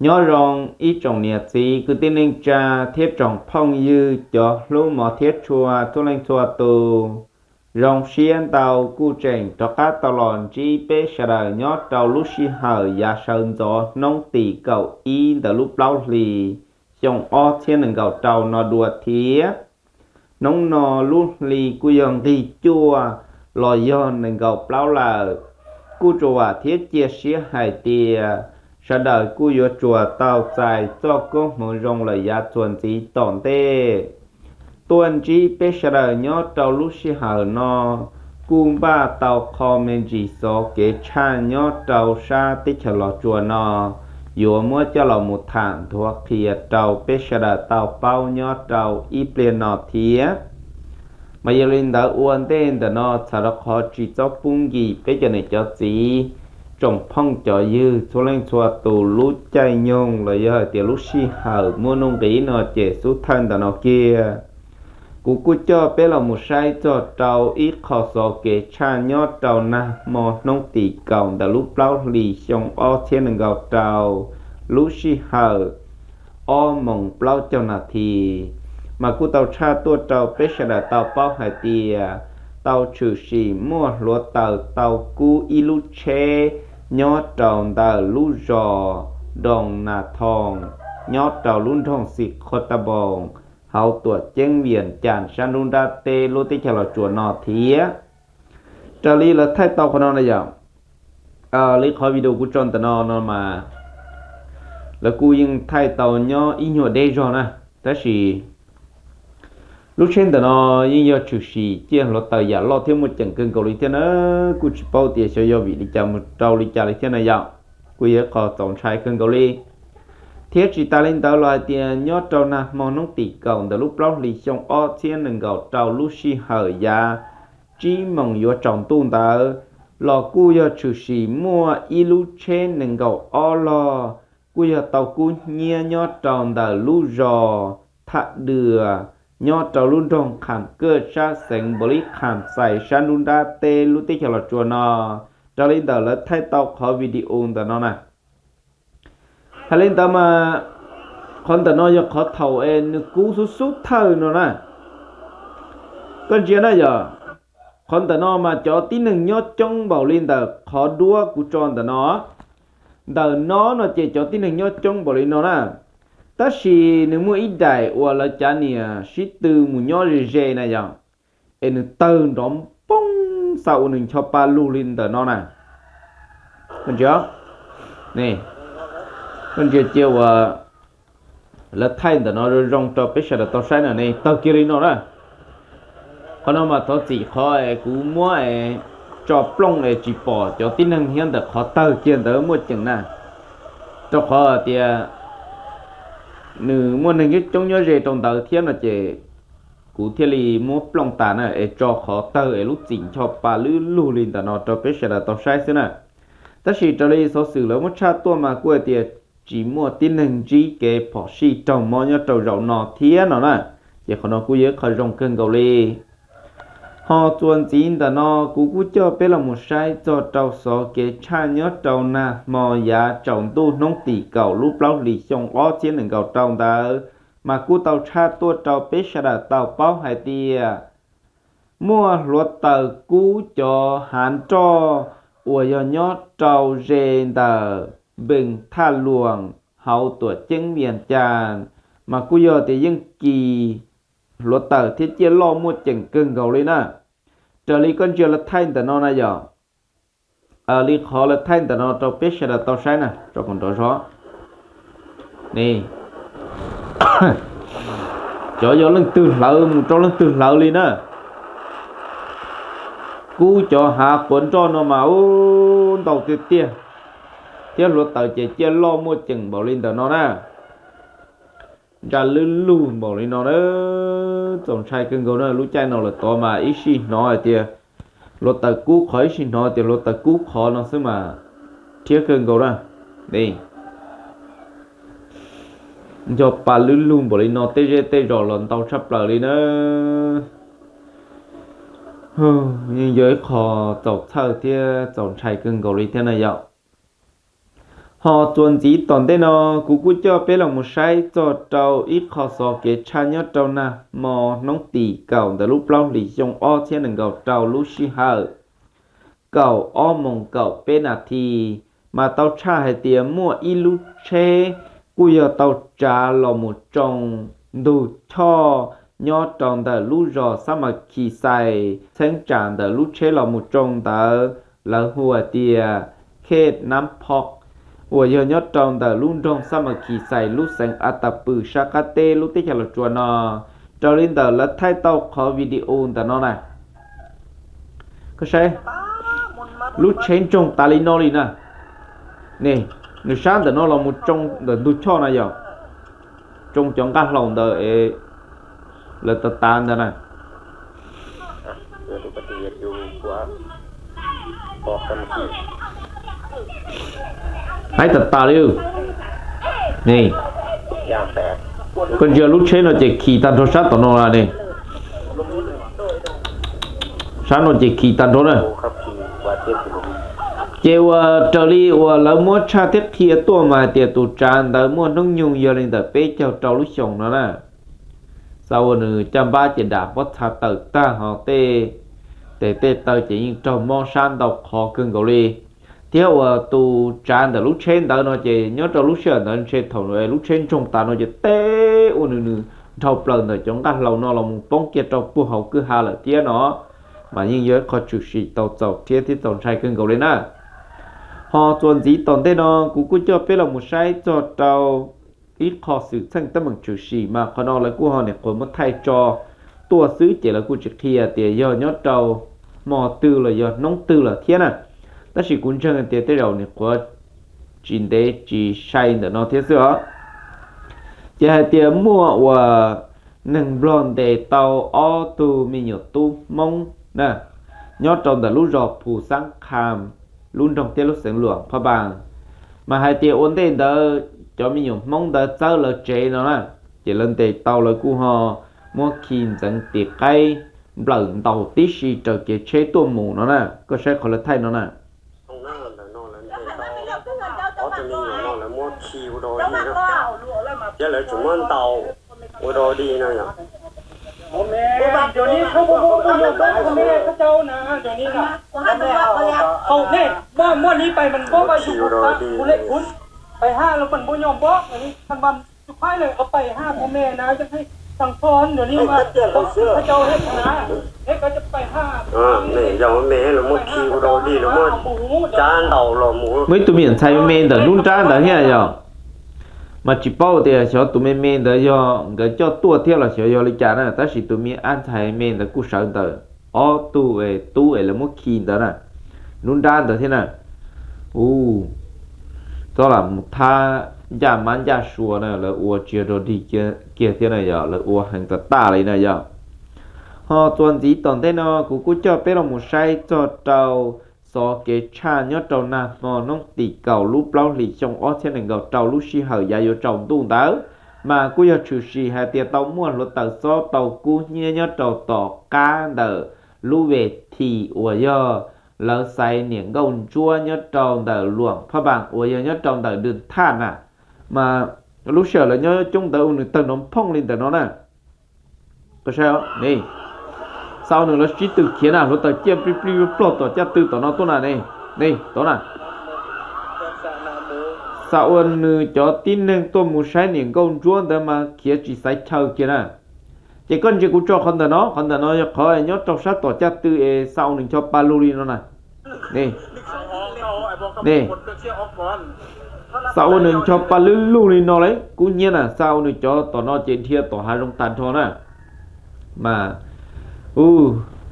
Nyob zoo ib tsoom niam txiv kwv tij neej tsa thiab tsoom phooj ywg cov hlub mos thiab tshua txhua leej txhua tus. Zoo siab ntau kuj tseem rov qab tau los ntsib peb sawv daws nyob rau lub sij hawm yav sawv ntxov hnub tim kaum ib ntawm lub plaub hlis xyoo ob txhiab nees nkaum rau no dua thiab. Hnub no lub hli kuj yog nqig cuaj los yog nees nkaum plaub lawm. Kuj tsuas vam thiab cia siab hais tias sawv daws kuj yuav tsuas tau txais txoj koob hmoov zoo lawm yav txuas ntxiv tom ntej. Tuaj ntsib peb sawv daws nyob rau lub sij hawm no, kuj npaj tau qho me ntsis xov kev tshaj nyob rau sab teb chaws Los Tsuas no, yuav muab coj los mus tham nthuav qhia rau peb sawv daws tau paub nyob rau ib pliag no thiab. Mas yog li ntawd ua ntej ntawm no txhawm rau qhov tsis txhob pub nkim peb cov niam cov txiv, tsoom phooj cov ywg txhua leej txhua tus lub caij nyoog los yog hais tias lub sij hawm muaj nuj nqis no ces xub thawj ntawm no kiag, kuv kuj coj peb los mus saib txog rau ib qho xov kev tshaj nyob rau nag hmo hnub tim kaum ntawm lub plaub hlis xyoo ob txhiab nees nkaum rau, lub sij hawm ob moos plaub caug nas this, mas kuj tau tshaj tuaj rau peb sawv daws tau paub hais tias tau tshwm sim muaj hluav taws tau kub ib lub tsheb nyob rau ntawm lub zos Doo Nas Thoos, nyob rau lub nroog Xi Qhua Taj Npoos, hauv tuam ceeb Vias Cas sab nruab nrab teb lub teb chaws Los Tsuas no thiab. Raws li lawv thaij tau qhov no na yom, li qhov video kuv tso ntawm no no mas lawv kuj yeej thaij tau nyob ib nyuag deb zog na, tab sis lub tsheb ntawm no yeej yog tshwm sim ciaj hluav taws yam loj thiab muaj ceem kawg nkaus li thiab na. Kuj tsis paub tias xyov yog vim li cas mus rau li cas li thiab na yom. Kuj yog ib qho txaus ntshai kawg nkaus li. Thiab tsis tas li ntawd los hais tias nyob rau nag hmo hnub tim kaum ntawm lub plaub hlis xyoo ob txhiab nees nkaum rau lub sij hawm yav tsib moos yuav tsaus ntuj ntawd los kuj yog tshwm sim muaj ib lub tsheb nees nkaum ob log kuj yog tau kub hnyiab nyob rau ntawm lub zos Thaj Dwm, nyob rau lub nroog Kham Kaj sab xeev Npaus Lis Kham Xais sab nruab nrab teb lub teb chaws Los Tsuas no. Raws li ntawm lawv thaij tau qhov video ntawm no na, hais li ntawd mas qhov ntawm no yog qhov thaum es nws kub xub xub thawj no na. Koj ntsia na yom, qhov ntawm no mas cov tib neeg nyob coob npaum li ntawm qhov duab kuv tso ntawm no. Ntawm no no ces cov tib neeg nyob coob npaum li no na, tab sis nws muaj ib daim uas lawv cav niam sib tw mus nyob ze ze na yom, es nws tawg nrov poob xa ua nws ncho pa lug li ntawm no na. Koj ntsia, koj ntsia cia uas lawv thaij ntawm no zoo zoo rau peb sawv daws tau saib na ne, tawg kiag li no na. Qhov no mas thov txim qhov es kuv muab es tso plooj es tsis pom cov tib neeg thiab ntawm qhov tawg kiag ntawd muaj ceem na, rau qhov tias nws muaj neeg coob nyob ze rau ntawd thiab no ces kuv thiaj li muab plooj tas na es tso qhov tawg es lub txim ncho pa lwb lug li ntawm no rau peb sawv daws tau saib xwb na. Tab sis raws li xov xwm lawv muab tshaj tuaj mas kuj hais tias tsis muaj tib neeg ntsib kev phom sij raug mob nyob rau zaum no thiab no na, ces qhov no kuj yog ib qho zoo kawg nkaus li. Ho txuas ntxiv ntawm no kuv kuj coj peb los mus saib txog rau xov kev tshaj nyob rau nag hmo yav tsaus ntuj hnub tim kaum lub plaub hlis xyoo ob txhiab nees nkaum rau ntawd, mas kuj tau tshaj tuaj rau peb sawv daws tau paub hais tias muaj hluav taws kub cov hav nroj uas yog nyob rau ze ntawm npees Thaj Luam hauv tuam ceeb Vias Cas, mas kuj yog tias yeej kis hluav taws thiab ciaj loj muaj ceem kawg nkaus li na. Raws li koj ntsia lawv thaij ntawm no na yom, li qhov lawv thaij ntawm no rau peb sawv daws tau saib na, rau kom nrov zog ne, cov yog leej twg hlawv mus rau leej twg hlawv li na. Kub cov hav quav nroj no mas ub ntau tiag tiag, thiab hluav taws ces ciaj loj muaj ceem npaum li ntawm no na. Ntsa lwb lug npaum li no na, txaus ntshai kawg nkaus na. Lub caij no lawm tod mas ib sij hnov hais tias hluav taws kub qhov, ib sij hnov tias hluav taws kub qhov no xwb mas rhiab kawg nkaus na. Nco pa lwb lug npaum li no tej zej tej zos los ntau tshaj plaws li na. Yeej yog ib qho txaus txhawj thiab txaus ntshai kawg nkaus li thiab na yom. Ho txuas ntxiv tom ntej no, kuv kuj coj peb los mus saib txog rau ib qho xov kev tshaj nyob rau nag hmo hnub tim kaum ntawm lub plaub hlis xyoo ob txhiab nees nkaum rau lub sij hawm kaum ob moos kaum peb nas this, mas tau tshaj hais tias muaj ib lub tsheb kuj yog tau tsav los mus tsoo ntug choj nyob rau ntawm lub zos Xab Mas Khis Xais, txheeb tsam ntawm lub tsheb los mus tsoo ntawd lawv hu hais tias Khe Nab Phoj, uas yog nyob rau ntawm lub nroog Xab Mas Khis Xais lub xeev A Tas Pws sab qab teb lub teb chaws Los Tsuas no. Raws li ntawm lawv thaij tau qhov video ntawm no na, koj saib, lub tsheb ntsoog tas li no li na. Ne, nws sab ntawm no los mus tsoo ntawm ntug choj na yog, tsoo cov nqaj hlau ntawd es lawv tav tav ntawd na. Haib tas tas li. Ne, koj ntsia lub tsheb no ces khi tag nrho sab tom no na ne. Sab no ces khi tag nrho na. Ces uas raws li uas lawv muab tshaj thiab qhia tuaj mas hais tias tus tsav ntawd muaj hnub nyoog yog li ntawm peb caug rau lub xyoos no na. Xav ua nws caj npab ces dam pob txha tawm tag ho tej tes tej taw ces yeej raug mob sab ntau qhov kawg nkaus li. Thiab uas tus tsav ntawm lub tsheb ntawd no ces nyob rau lub sij hawm ntawd ntshe thaum lub tsheb ntsoog tas no ces teb ua nws nws dhau plaws ntawm cov nqaj hlau no los mus poob kiag rau puag hauv kwj ha lawm thiab no, mas yeej yog ib qho tshwm sim tau txaus rhiab thiab txaus ntshai kawg nkaus li na. Ho txuas ntxiv tom ntej no kuv kuj coj peb los mus saib txog rau ib qho xwm txheej teeb meem tshwm sim mas qhov no lawv kuj ho nim qhuav muab thaij tso tuaj xwb ces lawv kuj tsis qhia tias yog nyob rau hmo twg los yog hnub twg lawm thiab na. Tab sis kuv ntseeg tias tej zaum nim qhuav tsis ntev tsis sai ntawm no thiab xwb os. Ces hais tias muaj uas neeg Nplog ntes tau ob tug me nyuam tub Hmoob na, nyob rau ntawm lub zos Phu Xab Kham, lub nroog thiab lub xeev Luam Phaj Npas. Mas hais tias ua ntej ntawd cov me nyuam Hmoob ntawd txawb lawv tsev no na, ces lawv ntes tau lawv kuj ho muab khi ntxeev tis qaib nplawm ntaus tib si raws kev tsheb tuaj mus no na. Koj saib qhov lawv thaij no na. Thiab lawv tseem muab ntaus ua dog dig no yom. Muab khi ua dog dig. Yog me los muab khi ua dog dig, los muab cab ntaus los mus. Muaj ib tug me nyuam ntxhais me me ntawm lub nrab ntawd thiab yog, mas tsis paub tias xyov tus me me ntawd yog nkawd coj tuaj thiab los xyov yog li cas na, tab sis tus me ab ntxhais me ntawd kuj sawv ntawm ob tug tub es lawv muab khi ntawd na, lub nrab ntawd thiab na. Ua, txhob lam mus thab ncaj mab ncaj sua na, lawv ua tsis yog dog dig kiag thiab na yog, lawv ua heev tas tas li na yog. Ho txuas ntxiv tom ntej no kuv kuj coj peb los mus saib txog rau xov kev tshaj nyob rau nag hmo hnub tim kaum lub plaub hlis xyoo ob txhiab nees nkaum rau lub sij hawm yav yuav tsaus ntuj ntawd, mas kuj yog tshwm sim hais tias tau muaj hluav taws xob tau kub hnyiab nyob rau tom qab ntawm lub ves thim uas yog lawv xaiv niam nkauj ntsuab nyob rau ntawm Luam Phaj Npas uas yog nyob rau ntawm Dwm Thaj na. Mas lub sij hawm lawv nyob coob ntawd ua nws tawg nrov phooj li ntawm no na. Koj saib, ne, xa ua nws lawv sib tw khiav na, hluav taws ciaj plig plig plog tom caj tw tom no tuaj na ne, ne tod na. Xa ua nws cov tib neeg tuaj mus saib niam nkauj ntsuab ntawd mas khiav tsis xaiv chaw kiag na. Ces koj ntsia kuv tso qhov ntawm no, qhov ntawm no yog qhov nyob rau sab tom caj tw es xa ua nws ncho pa lug li no na. Ne, ne, xa ua nws ncho pa lug lug li no lauj, kub hnyiab na, xa ua nws cov tom no ces dhia tom hav zoov tag nrho na. Mas, u,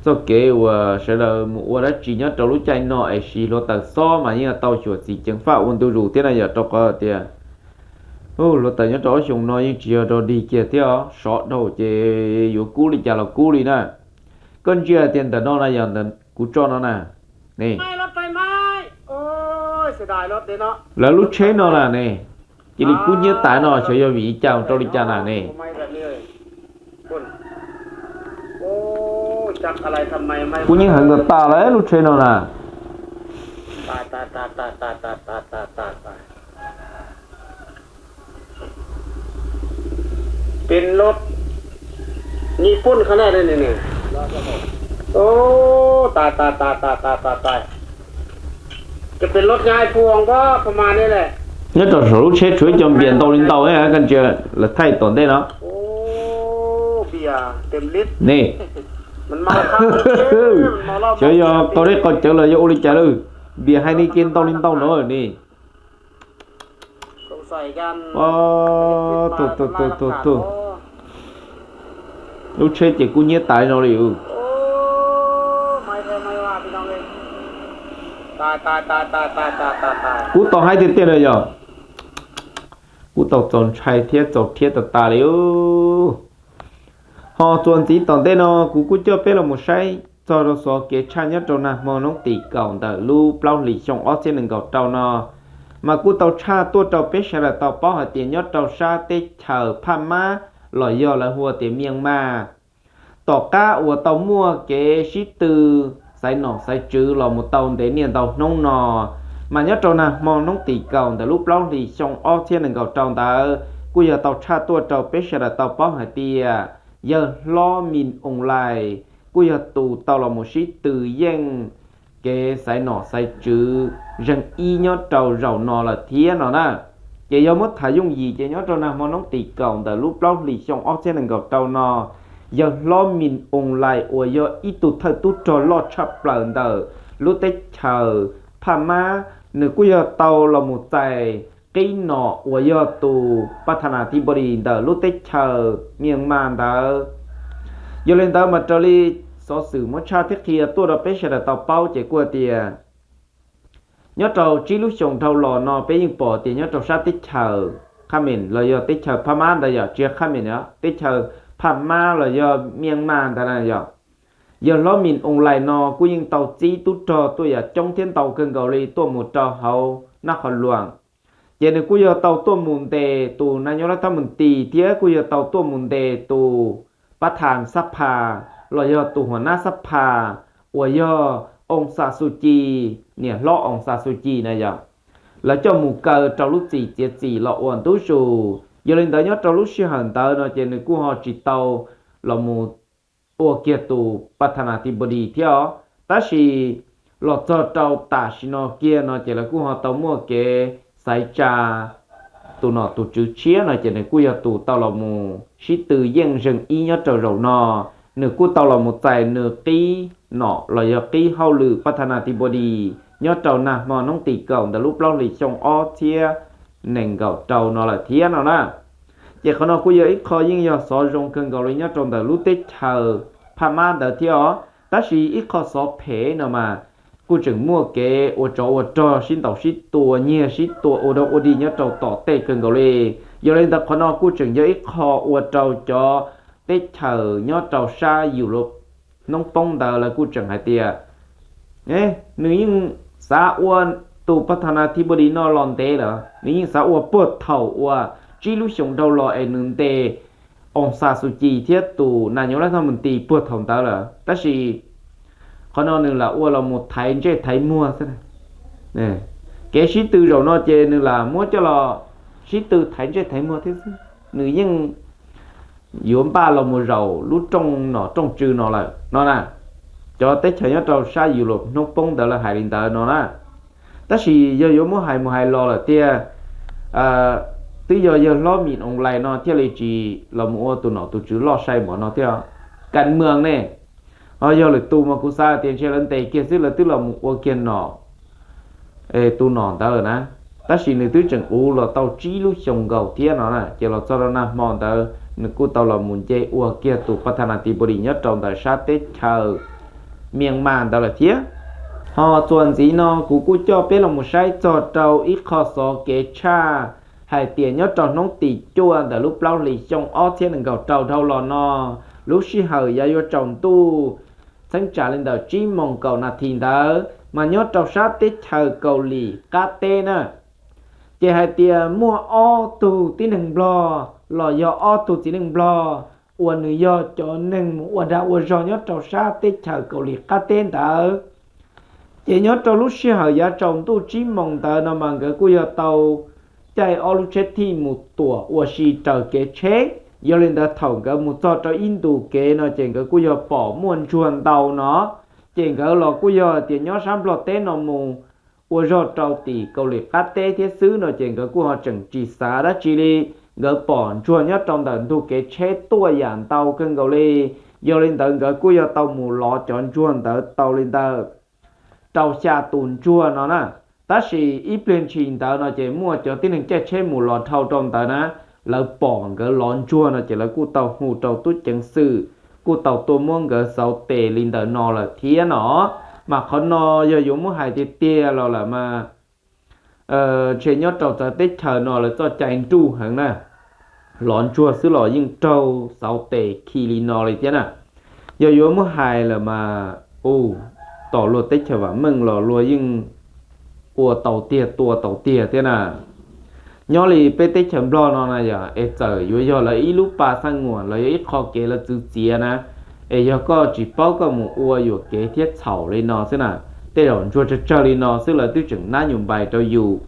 txoj kev uas sawv daws mus ua dab tsi nyob rau lub caij no es siv hluav taws xob mas yeej tau xyuam xim ceev faj ua ntu zus thiab na yom, rau qhov tias, u, hluav taws nyob rau ob xyoos no yeej tsis yog dog dig kiag thiab os, sov dhau ces yuav kub li cas los kub li na. Koj ntsia tias ntawm no na yog ntawm kuv tso no na, ne, lawv lub tsheb no na ne, cia li kub hnyiab tas no xyov yog vim li cas rau li cas na ne. Kub hnyiab heev tas tas lawm lub tsheb no na. เป็นรถ Nhật Bản ขนาดนี้นี่ โอ้ ตาย ตาย ตาย ตาย ตาย ตาย ตาย จะเป็นรถยายพวงก็ประมาณนี้แหละ Nyob rau saum lub tsheb tshuav ib co npias ntau li ntau, koj ntsia lawv thaij tom ntej no. Npias เต็มลิตร Ne, xyov yog qau dej qau cawv los yog ua li cas lawm, npias hais li ke ntau li ntau no ne. Tus tus tus tus, lub tsheb ces kub hnyiab tas no li. Kub tau haib tiag tiag na yog, kub tau txaus ntshai thiab txaus rhiab tas tas li. Ho txuas ntxiv tom ntej no kuv kuj coj peb los mus saib txog rau xov kev tshaj nyob rau nag hmo hnub tim kaum ntawm lub plaub hlis xyoo ob txhiab nees nkaum rau no, mas kuj tau tshaj tuaj rau peb sawv daws tau paub hais tias nyob rau sab teb chaws Phaj Mab los yog lawv hu ua tias Mias Mas, tom qab uas tau muaj kev sib tw xaiv nom xaiv tswv los mus tau ntev niaj ntau hnub no, mas nyob rau nag hmo hnub tim kaum ntawm lub plaub hlis xyoo ob txhiab nees nkaum rau ntawd kuj yog tau tshaj tuaj rau peb sawv daws tau paub hais tias yawg hlob Min Oos Lais kuj yog tus tau los mus sib tw yeej kev xaiv nom xaiv tswv zeeg ib nyob rau zaum no lawm thiab no na. Ces yog muab tham yooj yim ces nyob rau nag hmo hnub tim kaum ntawm lub plaub hlis xyoo ob txhiab nees nkaum rau no, yawg hlob Min Oos Lais uas yog ib tug thawj tub rog loj tshaj plaws ntawm lub teb chaws Phaj Mab, nws kuj yog tau los mus txais qib nom uas yog tus Pab Tha Nas Thib Npau Dis ntawm lub teb chaws Mias Mas ntawd. Yog li ntawd mas raws li xov xwm muab tshaj thiab qhia tuaj rau peb sawv daws tau paub ces kuj tias nyob rau tsib lub xyoos dhau los no peb yeej pom tias nyob rau sab teb chaws Khab Mes los yog teb chaws Phab Mab ntawd yom, tsis yog Khab Mes, teb chaws Phab Mab los yog Mias Mas ntawd na yom, yawg hlob Min Oos Lais no kuj yeej tau txib tub rog tuaj yam coob thiab ntau kawg nkaus li tuaj mus rau hauv Nab Qhov Luas. Ces nws kuj yog tau tuaj mus ntes tus nas nyob lab thab mus tis thiab kuj yog tau tuaj mus ntes tus Pab Tha Xab Pha los yog tus huam nab Xab Pha uas yog Oos Xas Xus Ci, niam hlob Oos Xas Xus Ci na yom. Lawv coj mus kaw rau lub txim txiav txim los ua ntu zus. Yog li ntawd nyob rau lub sij hawm ntawd no ces nws kuj ho tsis tau los mus ua kiag tus Pab Tha Nas Thib Npau Dis thiab os. Tab sis los txog rau tam sim no kiag no ces lawv kuj ho tau muaj kev xaiv tsa tus nom tus tswv tshiab no ces nws kuj yog tus tau los mus sib tw yeej zeeg ib nyob rau zaum no. Nws kuj tau los mus txais nws qib nom los yog qib hauj lwm Pab Tha Nas Thib Npau Dis nyob rau nag hmo hnub tim kaum ntawm lub plaub hlis xyoo ob txhiab nees nkaum rau no lawm thiab no na. Ces qhov no kuj yog ib qho yeej yog xov zoo kawg nkaus li nyob rau ntawm lub teb chaws Phab Mab ntawd thiab os. Tab sis ib qho xov phem no mas kuj tseem muaj kev ua tsov ua rog sib ntaus sib tua nyiag sib tua ua dog ua dig nyob rau tom tej kawg nkaus li. Yog li ntawd qhov no kuj tseem yog ib qho ua rau cov teb chaws nyob rau sab Europe hnub poob ntawd lawv kuj tseem hais tias nws yeej xav ua tus Pab Tha Nas Thib Npau Dis no los ntev lawm, nws yeej xav ua puag thaum uas tsib lub xyoos dhau los es nws ntes Oos Xas Xus Ci thiab tus nas nyob lab thab mus tis puag thaum ntawd lawm. Tab sis qhov no nws lam ua los mus thaiv ntsej thaiv muag xwb. Kev sib tw zaum no ces nws lam muab coj los sib tw thaiv ntsej thaiv muag thiab xwb. Nws yeej yuav npaj los mus zaum lub rooj nom rooj tswv no lawm no na. Cov teb chaws nyob rau sab Europe hnub poob ntawd lawv hais li ntawd no na. Tab sis yog yuav muab hais mus hais los lawm tiag, twb yog yawg hlob Min Oos Lais no thiaj li tsis los mus ua tus nom tus tswv loj sai mov no thiab. Kam mwam ne, ho yog lwm tus mas kuv xav tias ntshe lawv ntes kiag xwb lawv twb los mus ua kiag nom, tus nom ntawd lawm na. Tab sis nws twb tseem uv los tau tsib lub xyoos nkaus thiab no na, ces los txog rau nag hmo ntawd nws kuj tau los mus nce ua kiag tus Pab Tha Nas Tis Npau Dis nyob rau ntawm sab teb chaws Mias Mas ntawd lawm thiab. Ho txuas ntxiv no kuv kuj coj peb los mus saib txog rau ib qho xov kev tshaj hais tias nyob rau hnub tim cuaj ntawm lub plaub hlis xyoo ob txhiab nees nkaum rau dhau los no, lub sij hawm yav yuav tsaus ntuj txheeb tsam li ntawm tsib moos kaum nas this ntawd mas nyob rau sab teb chaws Kaus Lim qab teb na, ces hais tias muaj ob tug tib neeg Nplog los yog ob tug txiv neej Nplog uas nws yog cov neeg mus ua dag ua zog nyob rau sab teb chaws Kaus Lim qab teb ntawd. Ces nyob rau lub sij hawm yav tsaus ntuj tsib moos ntawd no mas nkawd kuj yog tau caij ob lub tsheb thij mus tuam ua si raws kev tsheb. Yog li ntawd thaum nkawd mus txog rau ib ntu kev no ces nkawd kuj yog pom muaj ntsuag ntau no, ces nkawd los kuj yog tias nyob sab Nplog teb no mus ua zog rau tim Kauslim qab teb thiab xwb no ces nkawd kuj ho tseem tsis xav dab tsi li. Nkawd pom ntsuag nyob rau ntawm ntug kev tsheb tuaj yam ntau kawg nkaus li. Yog li ntawd nkawd kuj yog tau mus lov cov ntsuag ntawd tau li ntawd rau xya tus ntsuag no na. Tab sis ib pliag ntshis ntawd no ces muaj cov tib neeg caij tsheb mus los dhau rau ntawd na, lawv pom nkawd lov ntsuag no ces lawv kuj tau hu rau tub ceev xwm, kuj tau tuaj muab nkawd xauv tes li ntawm no lawm thiab no. Mas qhov no yog yuav muab hais tiag tiag los lawm mas ntshe nyob rau txawv teb chaws no lawv txoj cai nruj heev na, lov ntsuag xwb los yeej raug xauv tes khi li no li thiab na. Yog yuav muab hais lawm mas, u, tom luag teb chaws vam meej los luag yeej ua tau tiag tua tau tiag thiab na. Nyob li peb teb chaws Nplog no na yog es txawm yuav yog lawv ib lub pas xaj nguam los yog ib qho kev lawv txwv txiav na, es yog koj tsis paub koj mus ua yuam kev thiab txhaum li no xwb na, tej zaum ntsuag tsawg tsawg li no xwb lawv twb tseem nab nyuam npais rau yus.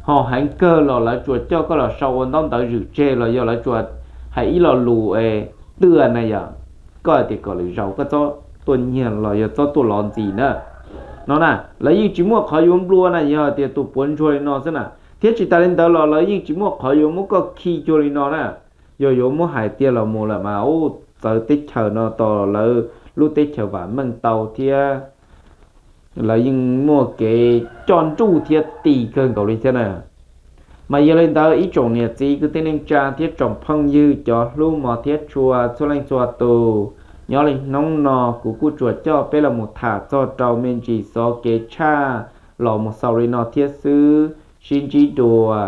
Ho heev kawg los lawv tsuas coj koj los sau ua ntaub ntawv zwm tseg los yog lawv tsuas hais ib lo lus es twj na yom, koj hais tias kom lwm zaus koj txhob tuaj nyiag los yog txhob tuaj lov ntxiv na. No na, lawv yeej tsis muaj qhov yuav nplua na, yog tias tus puav ntsuag li no xwb na, thiab tsis tas li ntawd los lawv yeej tsis muaj qhov yuav muab koj khi cuag li no na. Yog yuav muab hais tiag los mus lawm mas, u, txawv teb chaws no tos lawv lub teb chaws vam meej tau thiab lawv yeej muaj kev coj nruj thiab ti kawg nkaus li thiab na. Mas yog li ntawd ib tsoom niam txiv kwv tij neej tsa thiab tsoom phooj ywg cov hlub mos thiab tshua txhua leej txhua tus, nyob li hnub no kuv kuj tsuas coj peb los mus tham txog rau me ntsis xov kev tshaj los mus xaus li no thiab xwb, sib ntsib dua.